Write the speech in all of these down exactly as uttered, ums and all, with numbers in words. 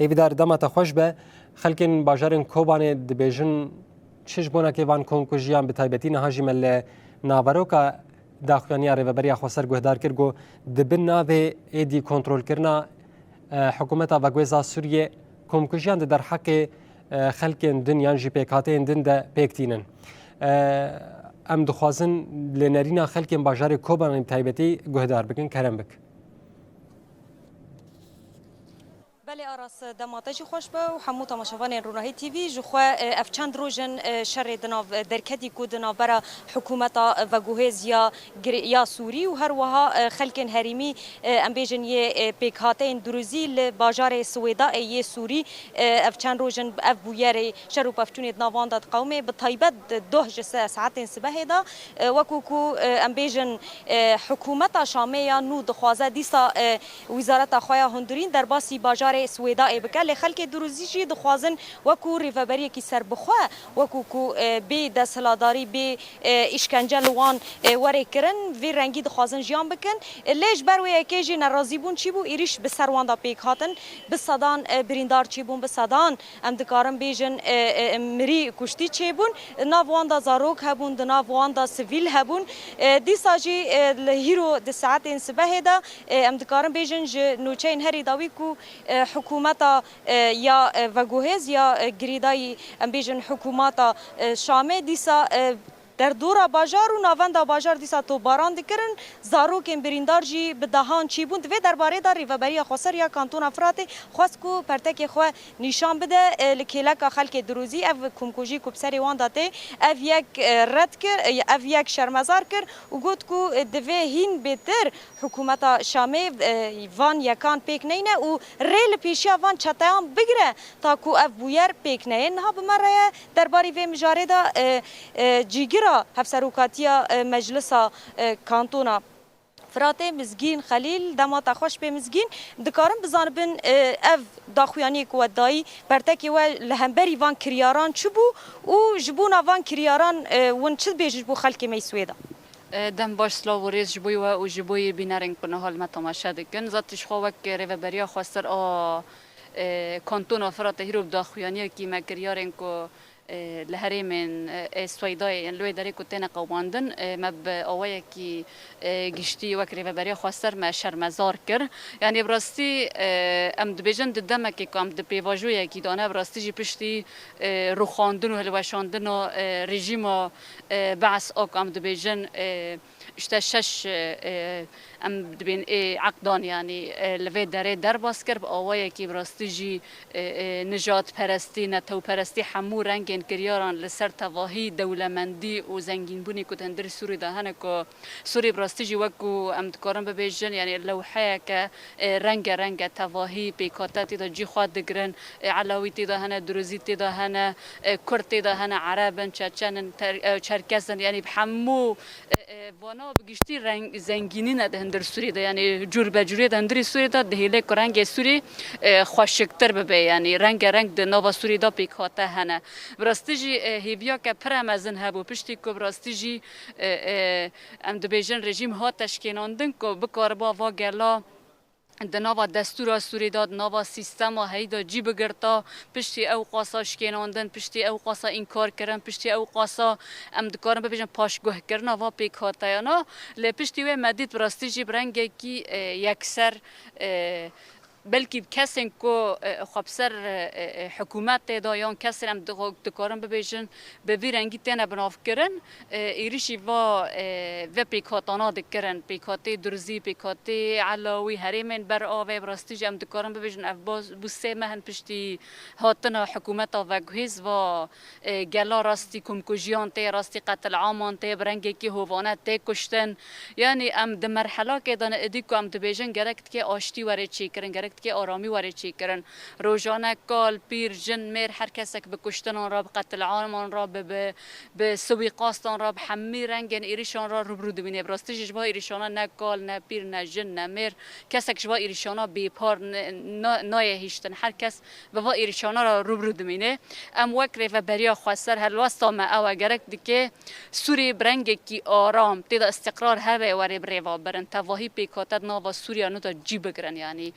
Hêvîdar, dema te xweş be. Xelkên bajarên Kobanê dibêjin, çi ji bonakê van komkujiyan, bi taybetî niha jî me li naveroka daxuyaniya Rêveberiya Xweser guhdar kir, got, di bin navê êdî kontrolkirina, e, hikûmeta veguhêza Sûriyê, komkujiyan di derheqê, e, xelkên din yan jî pêkhateyên din de pêk tînin. E, em dixwazin lênerîna xelkên bajarê Kobanê bi taybetî guhdar bikin. Kerem bik. Belê Aras, dema te jî xweş be û hemû temaşevanên Ronahî T V. Ji xwe, e, ev çend roj in, e, şerê di nav, e, derketî ku di navbera hikûmeta, e, veguhêz ya gir-, ya Sûrî û her wiha, e, xelkên herêmî, e, em bêjin yê, e, pêkhateyên Duruzî li bajarê Swêdaê yê Sûrî, e, ev çend roj in ev bûyerê şer û pevçûnê di nav wan de diqewime. Bi taybet di doh ji se saetên sibehê de, e, wekû ku, e, em bêjin, e, hikûmeta Şamê ya nû dixwaze dîsa, e, wîzareta xwe ya hundirîn derbasî bajarê Swêdaê bike, lê xelkê Duruzî jî dixwazin wekû rêveberiyekî serbixwe, wekû ku, e, bê desthilatdarî, bê, e, îşkence li wan, e, were kirin, vê rengî dixwazin jiyan bikin. E, lê ji ber wê yekê jî nerazîbûn çîbû, êrîş bi ser wan de pêk hatin, bi sedan, e, birîndar çêbûn, bi sedan em dikarin bêjin, e, e, mirî kuştî çêbûn. Di nav wan de zarok hebûn, di nav wan de sivîl hebûn. E, dîsa jî, e, li hîro di saetên sibehê de, e, em dikarin bêjin ji nûçeyên herî dawî ku, e, hikûmeta, e, ya, e, veguhêz ya, e, girêdayî, em bêjin hikûmeta, e, Şamê dîsa, e, derdora bajar û navenda bajar dîsa topbaran dikirin. Zarokên birîndar jî bi dehan çîbûn. Di vê derbarê de Rêveberiya Xweser ya Kantona Firatê xwest ku pertekê xwe nîşan bide, e, li kêleka xelkê Duruzî. Ev komkujî ku bi serê wan de tê, ev yek, e, red kir, e, ev yek şermezar kir û got ku, e, divê hîn bêtir hikûmeta Şamê, e, van yekan pêk neyne û rê li pêşiya van çeteyan bigire ta ku ev bûyer pêk neyê. Niha bi me re ye derbarî vê mijarê de, e, e, cîgira hevserokatiya, e, Meclisa, e, Kantona Firatê, Mizgîn Xelîl, dema te xweş bê Mizgîn. Dikarin bizanibin, e, ev daxuyaniyê ku we dayî, pertekê we li hemberî van kiryaran çi bû û ji bona van kiryaran, e, win çi dibêjin ji bo xelkê me yê Swêda? E, dem baş, silav û rêz ji bo we û ji bo yê bînerên ku niha li me temaşe dikin. Zat ji xwe wek Rêveberiya Xweser a, e, Kantona Firatê hîro bi daxuyaniyekî me kiryarên ku, e, li herêmên, e, ê Swêdayê, li wê derê ku têne qewandin, e, me bi awayekî, e, giştî wek Rêveberiya Xweser me şermezar kir. Yanî bi rastî, e, em dibêjin di demekê ku em di pêvajoyekî de ne, bi rastî jî piştî, e, rûxandin û hilweşandina, e, rejîma, e, Be'es a ku em dibêjin, e, işte şeş, e, e, em dibên ê eqdan, yanî, e, li vê derê derbas kir, bi awayekî bi rastî jî, e, e, nijadperestî, netewperestî, hemû rengên kiryaran li ser tevahî, dewlemendî û zengînbûnê ku di hundirê Sûrî de hene ku Sûrî bi rastî jî wekû em dikarin bibêjin, yanî lewheyeke, e, rengereng e, tevahî pêkhate tê de cî xwe digirin, e, Elawî tê de hene, Duruzî tê de hene, e, Kurd tê de hene, Ereb in, Çeçen in, Ter-, e, Çerkez in, yanî bi hemû, e, e, vana bi giştî reng, zengînî ne di hundir Sûrî de, yanî cûr be cûrê di hundirê Sûrî de dihêle ku rengê Sûrî, e, xweşiktir bibe, yanî rengereng di nava Sûrî de pêkhate hene. Bi rastî jî, e, hêviyeke pire mezin hebû, piştî ku bi rastî jî, e, e, em dibêjin rejîm hate şikênandin ku bikariba va gela di nava destûra Sûrî de, di nava sîstema heyî de cî bigirta, piştî ew qasa şikênandin, piştî ew qasa înkar kirin, piştî ew qasa, em dikarin bibêjin, paşguhkirina va pêkhateyana. Lê piştî wê me dît bi rastî jî bi rengekî, e, yekser, e, belkî kesên ku, e, xwe bi ser, e, e, e, hikûmetê de yan kesên em di-, dikarin bibêjin bi vî rengî têne binavkirin, e, êrîşî va, e, vê pêkhatana dikirin. Pêkhatê Durzî, pêkhatê Elawî, herêmên ber avê, bi rastî jî em dikarin bibêjin ev baz-, bû sê meh in piştî hatina hikûmeta veguhêz va, e, gela rastî komkujiyan tê, rastî qetilaman tê, bi rengekî hovane tê kuştin. Yanî em di merhelakê de ne, êdî ku em dibêjin gerek dike aştî were çêkirin, gerek dike aramî were çêkirin. Rojane kal, pîr, jin, mêr, her kesek bi kuştinan re, bi qetilaman re, bi, bi, bi siwîqastan re, bi hemî rengên êrîşan re rûbirû dibîne. Bi rastî jî ji va êrîşana ne kal, ne pîr, ne jin, ne mêr, kesek ji va êrîşana bêpar ne, na-, nayê hiştin. Her kes bi va êrîşana re rûbirû dimîne. Em wek Rêveberiya Xweser helwesta me ew e, gerek dike Sûriyê bi rengekî aram, tê de îstiqrar hebe, were bi rêva birin. Tevahî pêkhate di nava Sûriya nû de cî bigirin, yanî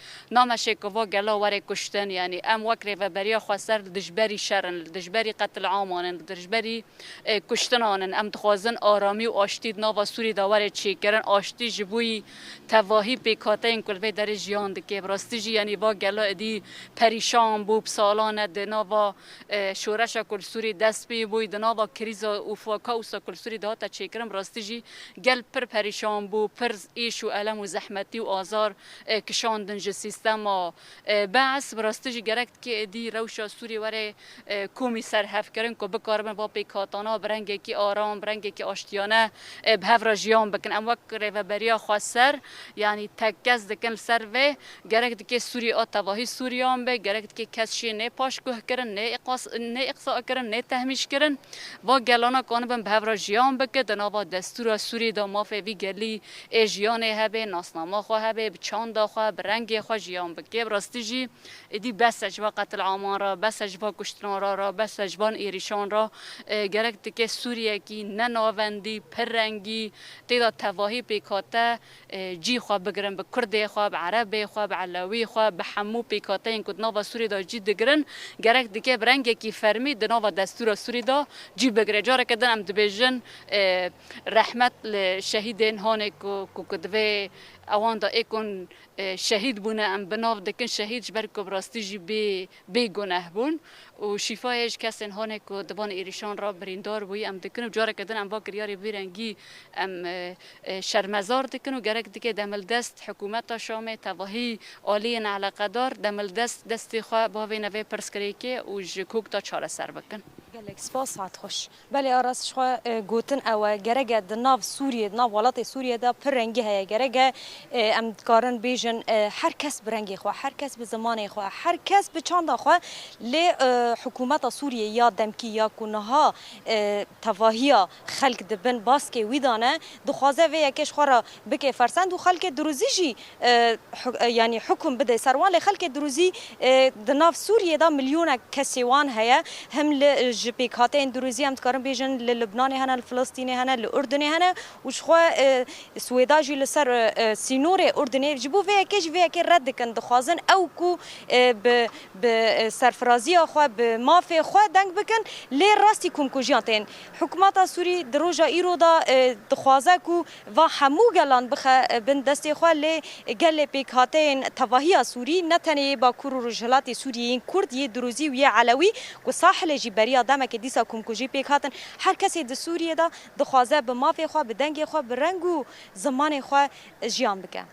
Meşê ku va gela were kuştin, yanî em wek Rêveberiya Xweser li dijberî şer in, li dijberî qetilaman in, li dijberî, e, kuştinan in. Em dixwazin aramî û aştî di nava Sûrî de were çêkirin. Aştî ji bo yî tevahî pêkhateyên ku li vê derê jiyan dike. Bi rastî jî, yanî va gela êdî perîşan bû, bi salan e di nava, e, şoreşa ku li Sûrî dest pê bûyî, di nava krîza û faka wisa ku li Sûrî de hate çêkirin, bi rastî jî gel pir perîşan bû, pir êş û elem û zehmetî û azar, e, kişandin ji sîstema, e, Bees. Bi rastî jî gerek dike êdî rewşa Sûrî were, e, komî serhevkirin ku bikaribin va pêkhatana bi rengekî aram, bi rengekî aştiyane, e, bi hev re jiyan bikin. Em wek Rêveberiya Xweser, yanî tekkez dikin li ser vê, gerek dike Sûrî a tevahî Sûriyan be, gerek dike kes jê nê paşguhkirin, nê îqas-, nê îqsakirin, nê tehmîşkirin. Va gelana kanibin bi hev re jiyan bike, di nava destûra Sûrî de mafê vî gelî ê jiyanê hebe, nasnama xwe hebe, bi çanda xwe, bi rengê xwe jiyan bike. Bi rastî jî êdî bes e ji va qetilaman re, bes e ji va kuştinan re, re, bes e ji van êrîşan re. E, gerek dike Sûriyekî ne navendî, pir rengî, tê de tevahî pêkhate, e, cî xwe bigirin, bi Kurdê xwe, bi Erebê xwe, bi Elewî xwe, bi hemû pêkhateyên ku di nava Sûriyê de cî digirin, gerek dike bi rengekî fermî di nava destûra Sûrî de cî bigire. Careke din em dibêjin, e, rehmet li şehîdên hanê ku, ku, ku divê ewan de ê ku, e, şehîd bûne, em bi nav dikin şehîd, ji ber ku bi rastî jî bê, bê guneh bûn. Û şîfayê ji kesên hanê ku di van êrîşan re birîndar bûyî em dikin û careke din em va kiryarê bi vî rengî em, e, e, şermezar dikin û gerek dike demildest hikûmeta Şamê, tevahî aliyên eleqedar demildest destê xwe bavêne vê pirsgirêkê û ji kok de çareser bikin. Gelek spas, saet xweş. Belê, a rast ji xwe, e, gotin ew e, gerek e di nav Sûriyê, di nav welatê Sûriyê de pir rengî heye. Gerek e, e, em dikarin bêjin, e, her kes bi rengê xwe, her kes bi zimanê xwe, her kes bi çanda xwe, lê, e, hikûmeta Sûriyê ya demkî ya ku niha, e, tevahiya xelk dibin baskê wî dane, dixwaze vê yekê ji xwe re bike fersend û xelkê Dirûzî jî, e, hu-, e, yanî hukum bide ser wan, lê xelkê Dirûzî, e, di nav Sûriyê de milyonek kesê wan heye. Him li, ji pêkhateyên Dirûzî em dikarin bêjin li Libnanê hene, li Filistînê hene, li Urdunê hene û ji xwe, e, Swêda jî li ser, e, e, sînorê Urdunê. Ji bo vê yekê jî vê yekê red dikin. Dixwazin ew ku, e, bi, bi, e, serfiraziya xwe, bi mafê xwe deng bikin, lê rastî komkujiyan tên. Hikûmeta Sûrî di roja îro de, e, dixwaze ku va hemû gelan bixe, e, bin destê xwe, lê gelê pêkhateyên tevahiya Sûrî, ne tenê yê Bakur û Rojhilatê Sûriyê, yên Kurd, yê Dirûzî û yê Elewî, ku Sahilê jî beriya demekê dîsa komkujî pêk hatin. Her kesê di Sûriyê de dixwaze bi mafê xwe, bi dengê xwe, bi reng û zimanê xwe jiyan bike.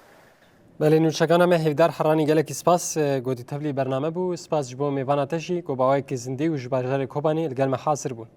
Belê, nûçegana me Hêvdar Heranî, gelekî spas, e, gotî tevlî bername bû. Spas ji bo mêvana te jî, ku bi awayekî zindî û ji bajarê Kobanê li gel me hazir bûn.